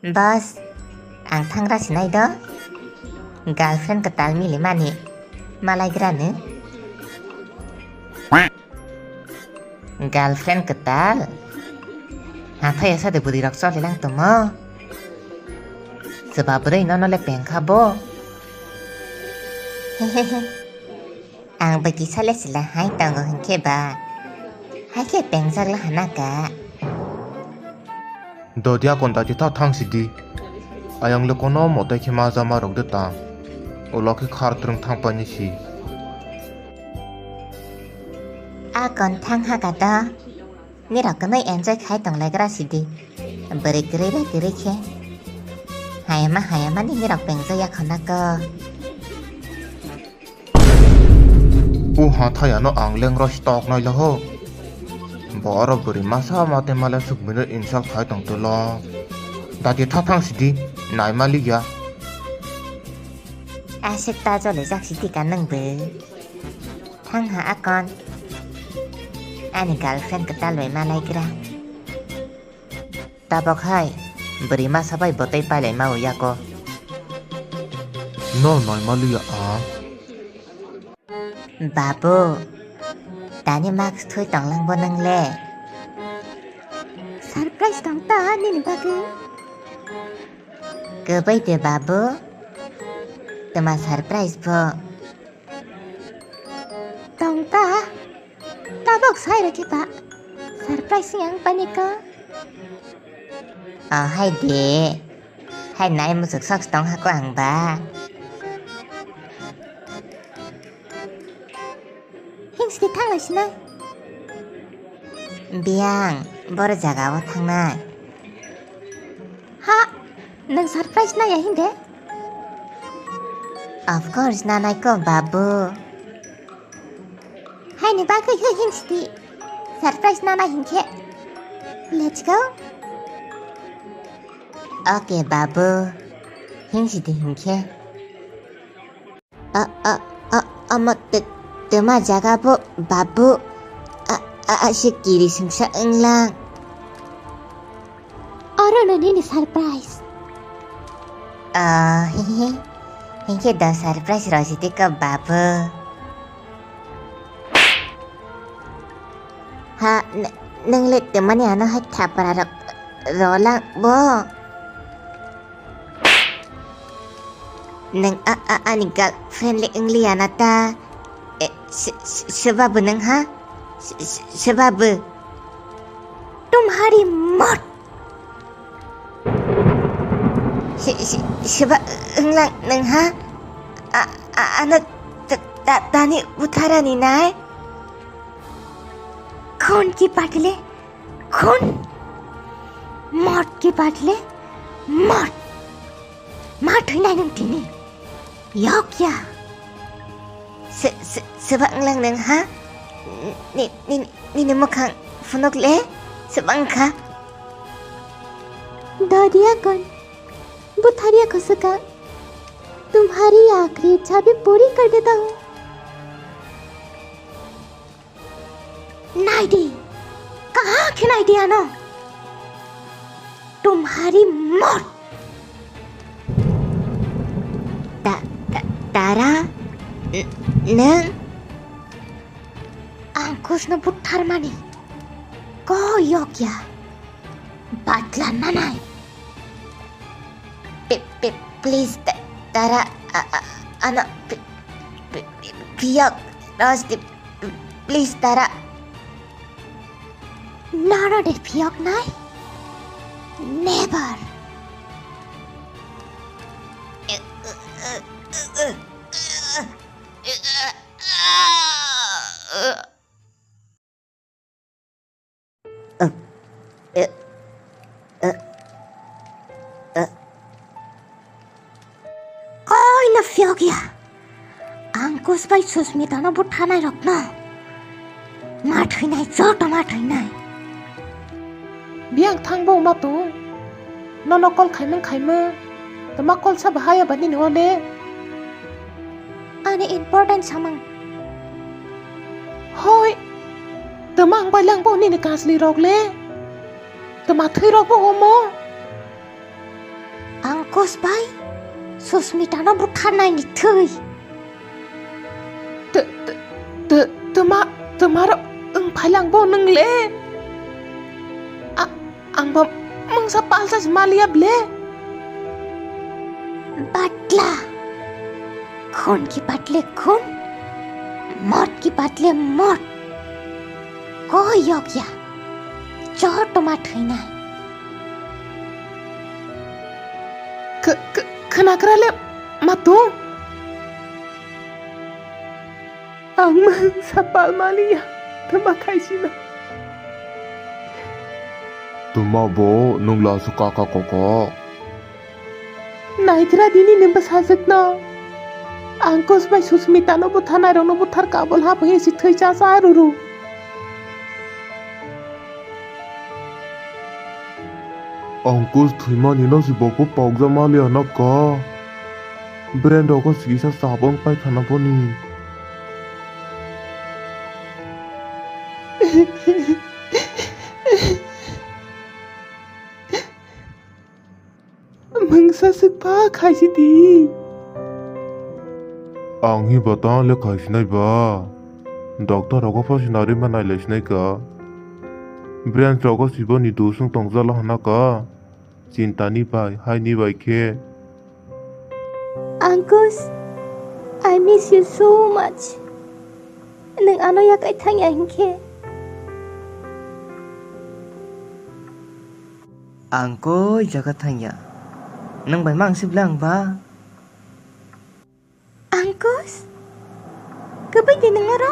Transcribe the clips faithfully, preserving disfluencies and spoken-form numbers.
Boss, ang thangra sinai do. Girlfriend kwtal mili mani malaigrani. Girlfriend kwtal? Hathai asa de bwrwi rok choli lang tomo. Chwba bwrwi nono le pengkha bo. Ang bo kisa le sila hai tongo hinkhe ba. Hai khe pengjak la hana ka. Dodiya konda titha thang sidi. Ayang le kono motai khe ma jama rok de tang. Ulo khe khar twrwng thang pani si. A kon thang ha ka da. Nirok kwnwi enjoy khai tong lai gra sidi. Bwrwi kwrwi bai kwrwi khe. Hayama hayama ni nirok pengja ya khona ko. O hathai ano ang lengro stok nai lo ho. Bo oro bwrwi masa mate male sukmino insult khai tong tulo. Dati tha thang sidi nai mali ya. Aswk ta jole jak sidi ka nang bw. Thang ha akon. Ani girlfriend kwtal bai malai gra. Tabok hai, bwrwi masa bai botwi pailai ma o yako. No nai maliya ang. Babu, tani mask thui tonglang bo nang le. Surprise tong ta nini bagwi. Kwbai de babu. Tama surprise bo. Tong ta. Tabok sai rwkhe ba. Surprise yang pani ko. Oh, hai de. Hai nai musuk sok tong hako ang ba. Hing sidi thang lai sinai. Biyang, bor jaga o thangnai. Ha, nang surprise naya hinde? Of course, nanai ko, babu. Haini bagwi hoi hing sidi. Surprise nana hinkhe. Let's go. Okay, babu. Hing sidi hinkhe. A, a, a, ama te, tema jaga bo, babu. A, a, a, se kiri sengsa wnglang. Oro no nini surprise. Ah, hihi. Hinkhe da surprise rw sidi ko babu. Ha, n-, nwng le twmani ano hai thapra rok rolang bo. Nwng a, a, ani girlfriend le wngliya na ta. E, se, se, se babu nwng ha? Se, se, se babu. Tumhari mot. Si-, si-, siba wnglang nwng ha? A-, a-, ano ta-, ta-, tani butharani nai? Khun ki batle khun, mot ki batle mot. Ma thwinai nwng tini. Yok ya. Se, se, seba wnglang nwng ha? Ni, ni, nini mwkhang phunuk le seba wngkha. Dodiya kon, butharia ko swkang. Tumhari akhri chabi puri kar deta hu. Naidi, kaha khe naidi ano? Tumhari mot. Ta, ta, tara, n-, nwng? Ang kusno butharmani. Ko yok ya. Badla nanai. Pe-, pe-, please, ta-, tara, a-, a-, ano, pe-, pe-, pe-, piyok, Rosdi, pe-, please, tara. Nara de piyok nai? Never. Koi no phiyok ya. Ang kus bai Susmita no buthanai rok no. Ma thwinai, joto ma thwinai. Biyang thang bo ma tong. Nono call khaimung khaimung. Tama call sa bahaya bani ni one. Ani important samung. Hoi. Tama ang bai lang bo nini kasli rok le. Tama thwi rok bo omo. Angkush bai Susmitano butharnaini thwi. T-, t-, t-, tma, tmaro wng phailang bo nwngle? A-, ang bo mungsa palsa si maliya ble? Batla. Khun ki batle khun, mot ki batle mot. Koi yok ya. Joto ma thwinai. Kh-, kh-, khwnakrale ma tong? Ang mungsa palmaliya, tma khaisina. Tma bo nwng lasu kaka koko. Naithra dini ni bwsajwkno. Angkush bai Susmitano butharnairokno buthar kabul haphaio si thwi cha cha rwrw. Angkush thwimani no si bobo pokjak maliya na ka. Brain rogo si kisa chabang paikha na boni. Mungsa swk pha khaisi di. Ang hi batang le khaisinai ba. Doctor rogo pho sinari ma nailai sinai ka. Brain rogo siboni dusung tongjalo hana ka. Chintani bai, haini bai khe. Angkush, I miss you so much. Nwng ano yakai thangya hinkhe. Ang koi jaga thangya. Nwng bai ma ang sibla ang ba? Angkush? Kwbwi di nwng oro?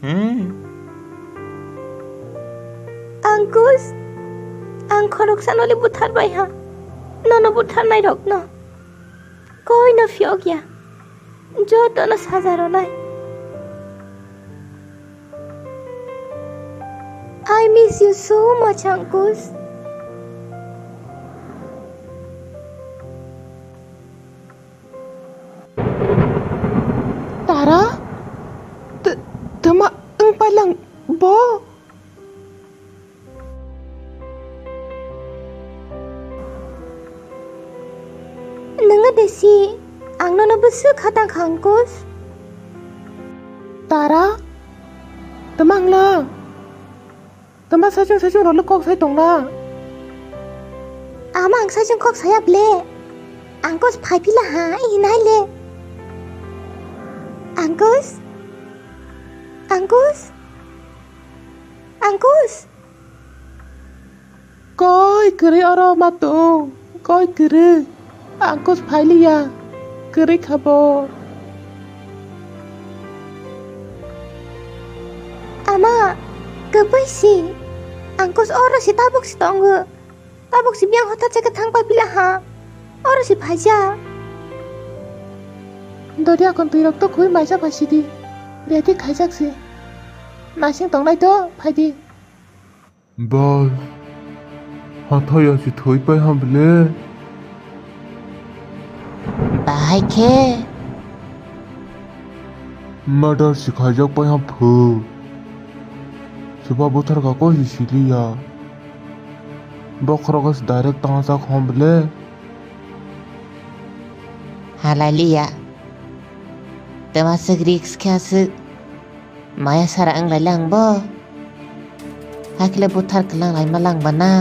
Hmm. Angkush, ang khoroksa noli buthar bai ha. Nono buthar nai rok no. Koi no phiyok ya. Joto no saja ronai. I miss you so much, Angkush. Tara? T-, tma wng pailang bo? Nwngo desi, ang nono bwswk khatang kha, Angkush. Tara? Tma wngla? Tma saichung saichung rokle kok sai tongla? Ama ang saichung kok saya ble. Angkush phai phila ha, hinai le. Angkush? Angkush? Angkush? Koi kwrwi oro ma tong, koi kwrwi. Angkush phailiya, kwrwi kha bo. Ama, kwbwi si. Angkush oro si tabuk si tongo. Tabuk si biyang hotha chekhe thang pai pila ha. Oro si phaija. Dodi akon twi rok to khui maisa phaisidi. Ready khaijak si. Naising tongnai to phaidi. Bas, hathai asi thoi pai ham ble? Bahai khe? Murder si khaijak pai ham phu. Suba buthar ka koi si sili ya. Bokhorok as direct tang sak ham ble? Halai li ya. Tama sik risk khe asik. Maya sara wng lai lang bo. Hakhe le buthar kwlang lai ma lang ba na.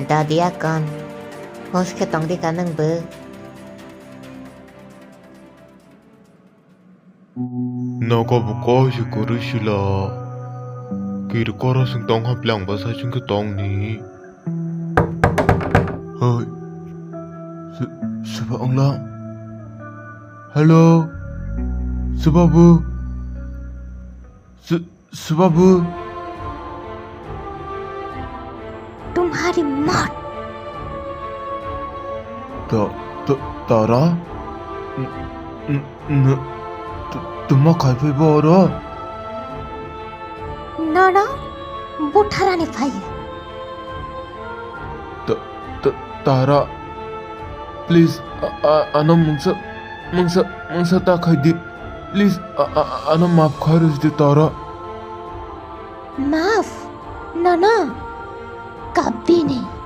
Dadi akon. Hos khe tong di ka nang bo. Nogo bo koi se kwrwi sila. Kiri koro sing tong ha blang ba sai sing khe tong ni. Hoi. Su-, suba wngla. Hello. Suba bu. Su-, suba bu. Tumhari mat. Ta-, ta-, Tara? N-, n-, n-, t-, tuma khai phai bo oro? Nono butharani phai. Ta-, ta-, Tara, please, a-, a-, ano mungsa, mungsa, mungsa ta khai di. Please, a-, a-, a-, ano maaf khai rw di, Tara. Maaf? Nono? Kabini.